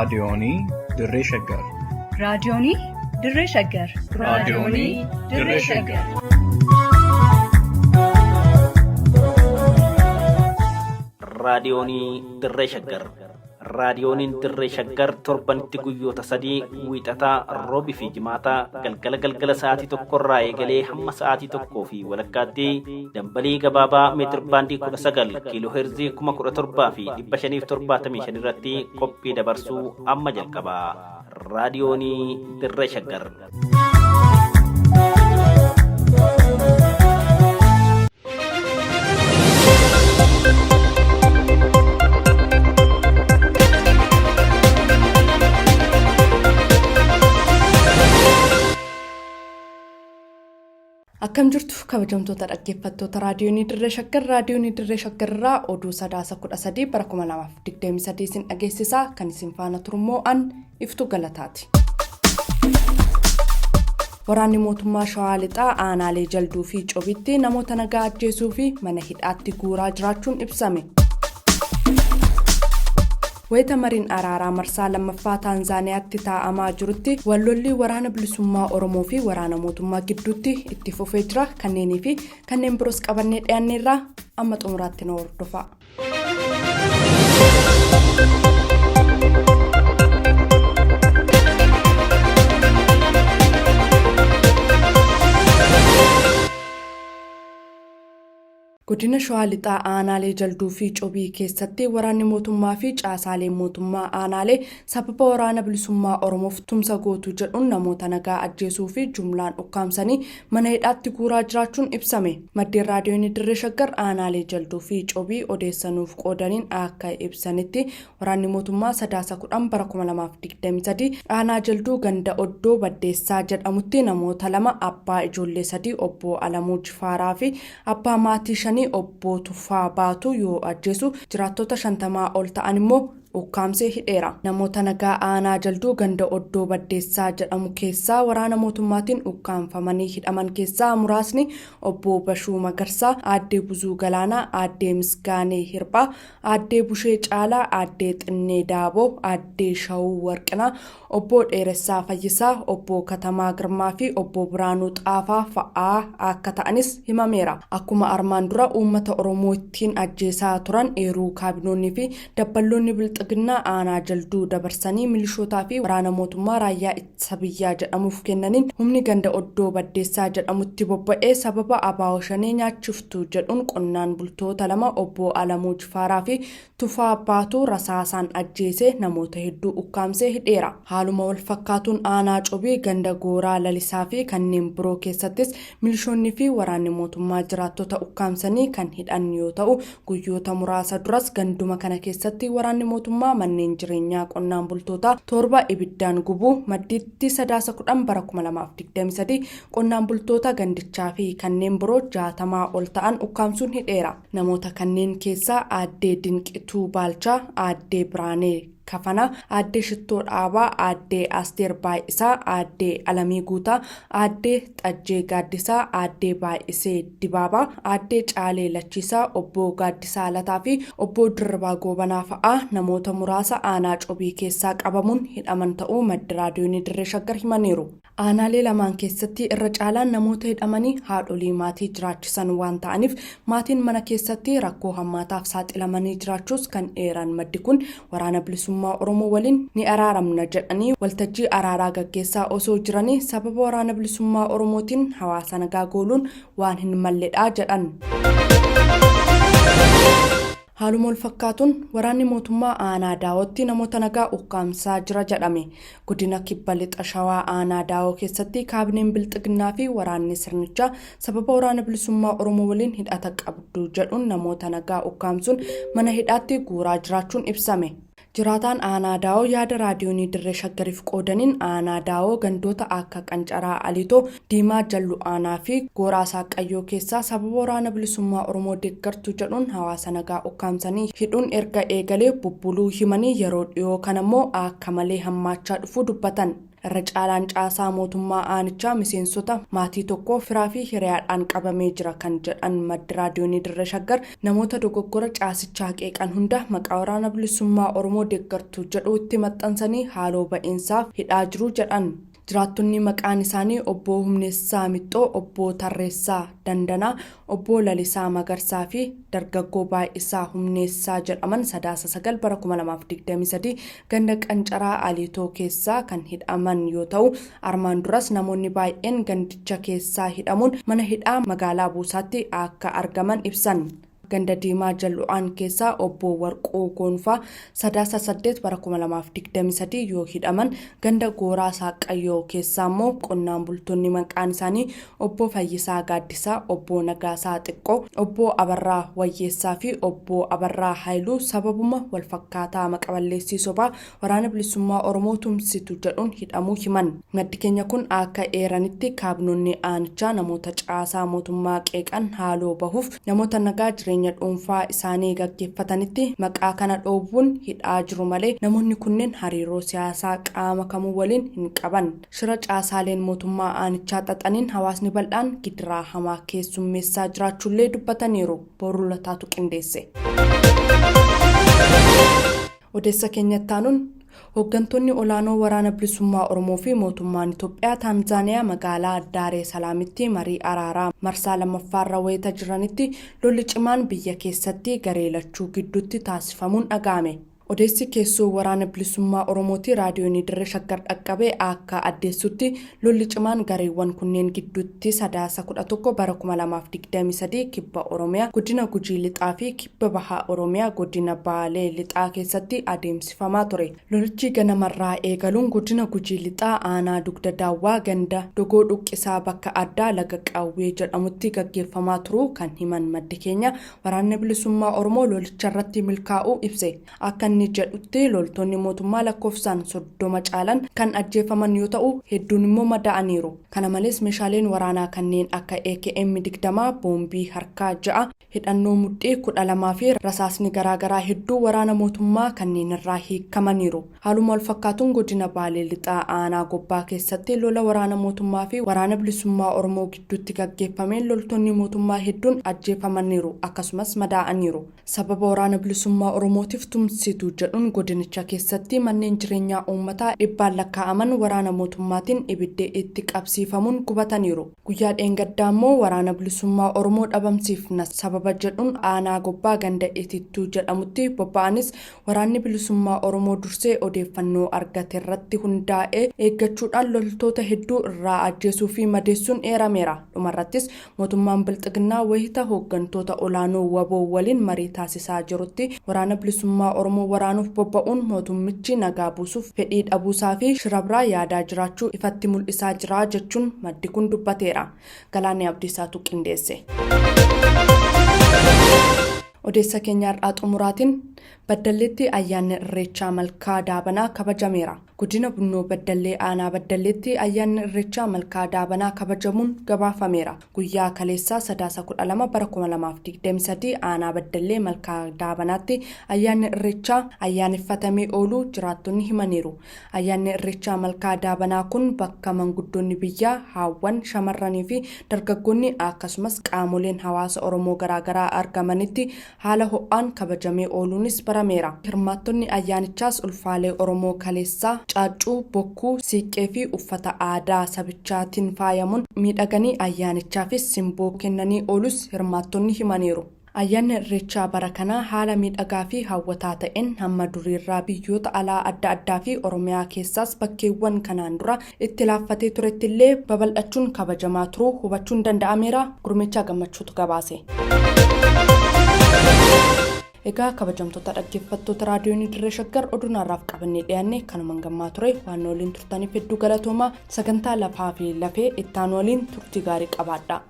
Raadiyoonii Dirree Shaggar. Raadiyoonii Dirree Shaggar. Raadiyoonii Dirree Shaggar. Raadiyoonii Dirree Shaggar. Raadiyooniin Dirree Shaggar torbanitti guyyoota 3 wiixataa, roobii fi jimaataa galgala galgala sa'aatii tokkorraa eegalee hamma sa'aatii tokkoo fi walakkaatti dambalii gabaabaa meetir baandii 19 kiiloo heerzii 17,575 irratti qophii dabarsuu amma jalqaba. Raadiyoonii Dirree Shaggar. Akkam jirtu kabajamtoota dhaggeeffattoota raadiyoonii Dirree Shaggar raadiyoonii Dirree Shaggar irraa oduu Sadaasa 13 bara 2023 isin dhageessisaa kan isin faana turummoo an Iftuu Galataati. Waraanni mootummaa Shawaa Lixaa aanaalee Jalduu fi Cobitti namoota nagaa ajjeesuu fi mana hidhaatti guuraa jiraachuun ibsame. Wayita mariin araaraa marsaa lammaffaa Taanzaaniyaatti taa'amaa jirutti wallolli waraana bilisummaa Oromoo fi waraana mootummaa gidduutti itti fufee jira. Kanneenii fi kanneen biroos qabannee dhiyaanneerraa amma xumuraatti nu hordofaa. Godina Shawaa Lixaa aanaalee Jalduu fi Cobii keessatti waraanni mootummaa fi caasaaleen mootummaa aanaalee sababa waraana bilisummaa Oromoof tumsa gootu jedhuun namoota nagaa ajjeesuu fi jumlaan ukkaamsanii mana hidhaatti guuraa jiraachuun ibsame. Maddeen Raadiyoonii Dirree Shaggar aanaalee Jalduu fi Cobii odeessa nuuf qoodaniin akka ibsanitti waraanni mootummaa Sadaasa 10 bara 2023 aanaa Jalduu ganda Oddoo Baddeessaa jedhamutti namoota lama abbaa ijoollee sadii obbo Alamuu Jifaaraa fi abbaa maatii shanii obbo Tufaa Baatuu yoo ajjeesu jiraattota 50 ol ta'an immoo ukkaamsee hidheera. Namoota nagaa aanaa Jalduu ganda Oddoo Baddeessaa jedhamu keessaa waraana mootummaatiin ukkaamfamanii hidhaman keessaa muraasni Obbo Bashuu Magarsaa, Aaddee Buzuu Galaanaa, Aaddee Misgaanee Hirphaa, Aaddee Bushee Caalaa, Aaddee Xinnee Daaboo, Aaddee Shawuu Warqinaa, Obbo Dheeressaa Fayyisaa, Obbo Katamaa Girmaa fi Obbo Biraanuu Xaafaa fa'aa akka ta'anis himameera. Akkuma armaan dura uummata Oromoo ittiin ajjeesaa turan eeruu kaabinoonnii fi dabballoonni Bilxiginnaa aanaa Jalduu dabarsanii milishootaa fi waraana mootummaa raayyaa ittisa biyyaa jedhamuuf kennaniin humni ganda Oddoo Baddeessaa jedhamutti bobba'ee sababa ABO Shanee nyaachiftu jedhuun qonnaan bultoota lama Obbo Alamuu Jifaaraa fi Tufaa Baatuu rasaasaan ajjeesee namoota hedduu ukkaamsee hidheera. Haaluma walfakkaatuun aanaa Cobii ganda Gooraa Lalisaa fi kanneen biroo keessattis milishoonni fi waraanni mootummaa jiraattota ukkaamsanii kan hidhan yoo ta'u, guyyoota muraasa duras ganduma kana keessatti waraanni mootummaa manneen jireenyaa qonnaan bultootaa 7 ibiddaan gubuu maddiitti Sadaasa 10 bara 2023 qonnaan bultoota gandichaa fi kanneen biroo 60 ol ta'an ukkaamsuun hidheera. Namoota kanneen keessaa Aaddee Dinqituu Baalchaa, Aaddee Biraanee Kafanaa, Aaddee Shittoo Dhaabaa, Aaddee Asteer Baay'isaa, Aaddee Alamii Guutaa, Aaddee Xajjee Gaaddisaa, Aaddee Baay'isee Dibaabaa, Aaddee Caalee Lachiisaa, Obbo Gaaddisaa Lataa fi Obbo Dirribaa Goobanaa fa'aa namoota muraasa aanaa Cobii keessaa qabamuun hidhaman ta'uu maddi Raadiyoonii Dirree Shaggar himaniiru. Aanaalee lamaan keessatti irra caalaan namoota hidhamanii haadholii maatii jiraachisan waan ta'aniif maatiin mana keessatti rakkoo hammaataaf saaxilamanii jiraachuus kan eeran maddi kun Waraana Bilisummaa Oromoo waliin ni araaramna jedhanii waltajjii araaraa gaggeessaa osoo jiranii sababa Waraana Bilisummaa Oromootiin hawaasa nagaa gooluun waan hin malledha jedhan. Haaluma walfakkaatuun waraanni mootummaa aanaa Daawootti namoota nagaa ukkaamsaa jira jedhame. Godina Kibba Lixa Shawaa aanaa Daawoo keessatti kaabineen Bilxiginnaa fi waraanni sirnichaa sababa Waraana Bilisummaa Oromoo waliin hidhata qabdu jedhuun namoota nagaa ukkaamsuun mana hidhaatti guuraa jiraachuun ibsame. Jiraataan Aanaa Daawoo yaada Raadiyoonii Dirree Shaggariif qoodaniin Aanaa Daawoo gandoota akka Qancaraa Aliitoo, Diimaa Jallu Aanaa fi Gooraa Saaqqayyoo keessaa sababa Waraana Bilisummaa Oromoo deeggartu jedhuun hawaasa nagaa ukkaamsanii hidhuun erga eegalee bubbuluu himanii yeroo dhiyoo kanammoo akka malee hammaachaa dhufuu dubbatan. Irra caalaan caasaa mootummaa aanichaa miseensota maatii tokkoo firaa fi hiriyaadhaan qabamee jira kan jedhan maddi raadiyoonii Dirree Shaggar namoota dogoggora caasichaa qeeqan hunda maqaa waraana bilisummaa Oromoo deeggartu jedhu itti maxxansanii haaloo ba'iinsaaf hidhaa jiru jedhan. Jiraattonni maqaan isaanii obbo Humneessaa Mixxoo, obbo Tarreessaa Dandanaa, obbo Lalisaa Magarsaa fi dargaggoo Baay'isaa Humneessaa jedhaman Sadaasa 9 bara 2023 ganda Qancaraa Aliitoo keessaa kan hidhaman yoo ta'u, armaan duras namoonni baay'een gandicha keessaa hidhamuun mana hidhaa magaalaa Buusaatti akka argaman ibsan. Ganda Diimaa Jallu'aan keessaa obbo Warquu Goonfaa Sadaasa 8 bara 2023 yoo hidhaman, ganda Gooraa Saaqqayyoo keessaa immoo qonnaan bultoonni maqaan isaanii obbo Fayyisaa Gaaddisaa, obbo Nagaasaa Xiqqoo, obbo Abarraa Wayyeessaa fi obbo Abarraa Haayiluu sababuma walfakkaataa maqaballeessii sobaa Waraana Bilisummaa Oromoo tumsitu jedhuun hidhamuu himan. Maddi keenya kun akka eeranitti kaabinoonni aanichaa namoota caasaa mootummaa qeeqan haaloo bahuuf namoota nagaa jireenya dhuunfaa isaanii gaggeeffatanitti maqaa kana dhoobuun hidhaa jiru malee namoonni kunneen hariiroo siyaasaa qaama kamuu waliin hin qaban. Shira caasaaleen mootummaa aanichaa xaxaniin hawaasni bal'aan gidiraa hamaa keessummeessaa jiraachuullee dubbataniiru. Booruu Lataatu qindeesse. Odeessa keenya itti aanuun hooggantoonni olaanoo Waraana Bilisummaa Oromoo fi mootummaan Itoophiyaa Taanzaaniyaa magaalaa Daaree Salaamitti marii araaraa marsaa lammaffaarra wayita jiranitti lolli cimaan biyya keessatti garee lachuu gidduutti taasifamuun dhaga'ame. Odeessi keessoo Waraana Bilisummaa Oromootii Raadiyoonii Dirree Shaggar dhaqqabe akka addeessutti lolli cimaan gareewwan kunneen gidduutti Sadaasa 11 bara 2023 Kibba Oromiyaa Godina Gujii Lixaa fi Kibba Baha Oromiyaa Godina Baalee Lixaa keessatti adeemsifamaa ture. Lolichi ganamarraa eegaluun Godina Gujii Lixaa Aanaa Dugda Daawwaa ganda Dogoo Dhuqqisaa bakka addaa Laga Qawwee jedhamutti gaggeeffamaa turuu kan himan maddi keenya, Waraanni Bilisummaa Oromoo lolicharratti milkaa'uu ibse. Akka inni jedhutti loltoonni mootummaa lakkoofsaan 30 caalan kan ajjeefaman yoo ta'u, hedduun immoo madaa'aniiru. Kana malees meeshaaleen waraanaa kanneen akka AKM 20, boombii harkaa 6, hidhannoo mudhii 12 fi rasaasni garaagaraa hedduu waraana mootummaa kanneenirraa hiikamaniiru. Haaluma walfakkaatuun Godina Baalee Lixaa Aanaa Gobbaa keessatti lola waraana mootummaa fi Waraana Bilisummaa Oromoo gidduutti gaggeeffameen loltoonni mootummaa hedduun ajjeefamaniiru akkasumas madaa'aniiru. Sababa Waraana Bilisummaa Oromootiif tumsitu jedhuun godinicha keessatti manneen jireenyaa uummataa dhibbaan lakkaa'aman waraana mootummaatiin ibiddi itti qabsiifamuun gubataniiru. Guyyaa dheengaddaa immoo Waraana Bilisummaa Oromoo dhabamsiifna sababa jedhuun Aanaa Gobbaa ganda Itittuu jedhamutti bobba'anis Waraanni Bilisummaa Oromoo dursee odeeffannoo argate irratti hundaa'ee eeggachuudhaan loltoota hedduu irraa ajjeesuu fi madeessuun eerameera. Dhumarrattis mootummaan Bilxiginnaa wayita hooggantoota olaanoo wbo waliin marii taasisaa jirutti Waraana Bilisummaa Oromoo waraanuuf bobba'uun mootummichi nagaa buusuuf fedhii dhabuusaa fi shira biraa yaadaa jiraachuu ifatti mul'isaa jira jechuun maddi kun dubbateera. Galaanee Abdiisaatu qindeesse. Odeessa keenya har'aa xumuraatiin Baddalleetti ayyaanni Irreechaa Malkaa Daabanaa kabajameera. Godina Bunnoo Baddallee Aanaa Baddalleetti ayyaanni Irreechaa Malkaa Daabanaa kabajamuun gabaafameera. Guyyaa kaleessaa Sadaasa 12 bara 2023 Aanaa Baddallee Malkaa Daabanaatti ayyaanni Irreechaa ayyaaneffatamee ooluu jiraattonni himaniiru. Ayyaanni Irreechaa Malkaa Daabanaa kun bakka manguddoonni biyyaa, haawwan, shamarranii fi dargaggoonni akkasumas qaamoleen hawaasa Oromoo garaagaraa argamanitti haala ho'aan kabajamee ooluunis barameera. Hirmaattonni ayyaanichaas ulfaalee Oromoo kaleessaa, Caaccuu, Bokkuu, Siiqqee fi uffata aadaa sabichaatiin faayamuun miidhaganii ayyaanichaafis simboo kennanii ooluus hirmaattonni himaniiru. Ayyaanni Irreechaa bara kanaa haala miidhagaa fi hawwataa ta'een hamma duriirraa biyyoota alaa adda addaa fi Oromiyaa keessaas bakkeewwan kanaan dura itti laaffatee turettillee babal'achuun kabajamaa turuu hubachuun danda'ameera. Gurmeechaa Gammachuutu gabaase. Egaa kabajamtoota dhaggeeffattoota raadiyoonii Dirree Shaggar oduun har'aaf qabannee dhiyaanne kanuman gammaa ture waan nu waliin turtaniif hedduu galatoomaa sagantaa lafaa fi lafee itti aanu waliin turtii gaarii qabaadha.